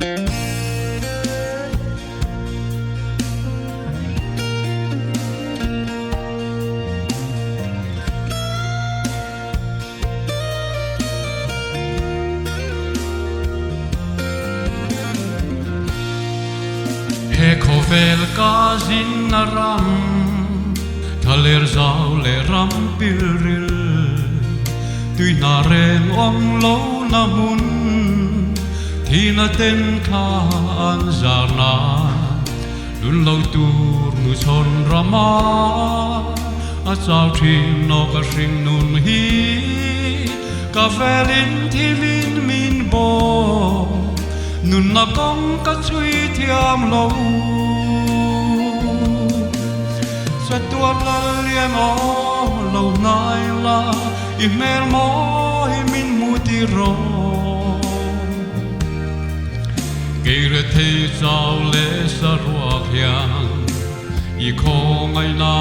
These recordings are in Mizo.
He khawvel ka zinna ram, thaler zau leh ram pilril, tui hna reng awm lo na hmun, thihna ten thla an zar nan, lun lo tur nu chhawn rama a chau thin aw ka hring nun hi ka velin thilin min bawk nunna kawng ka chhui thiam lo chatuan lal lian aw lo hnai la i hmel mawi min hmu tir rawh. Kei rethei chau leh saruak hian i khawngaihna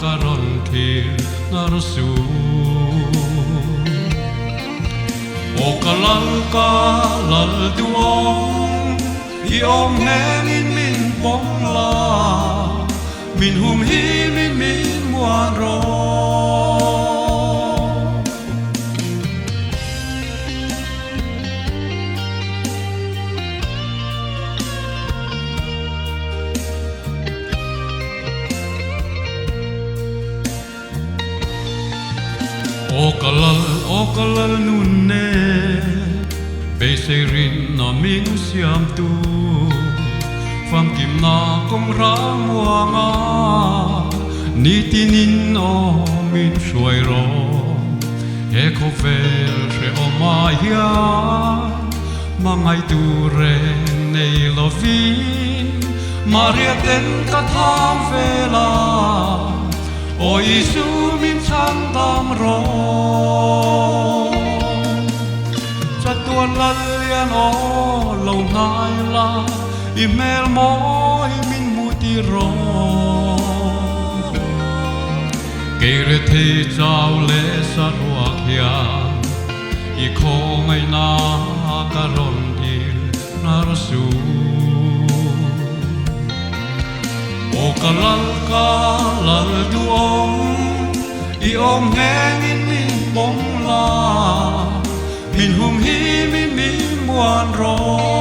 ka rawn thlir ngar suh. Aw ka lal ka lal duhawm, i awm ngengin min pawm la, min hum himin min muan rawh. Aw ka lal, aw ka lal nun ne, beisei rinna min siamtu, famkimna kawng ram muanga nitinin aw min hruai rawh. He khawvel hrehawmah hian hmangaihtu reng nei lovin Maria ten ka thang vel a, Aw Isu min chhan dam rawh. Chatuan lal lian aw lo hnai la, i hmel mawi min hmu tir rawh. Kei rethei chau leh saruak hian i khawngaihna ka rawn dil hnar suh. Aw ka lal ka lal duhawm, i awm nghengin min pawm la, min hum himin min muan rawh.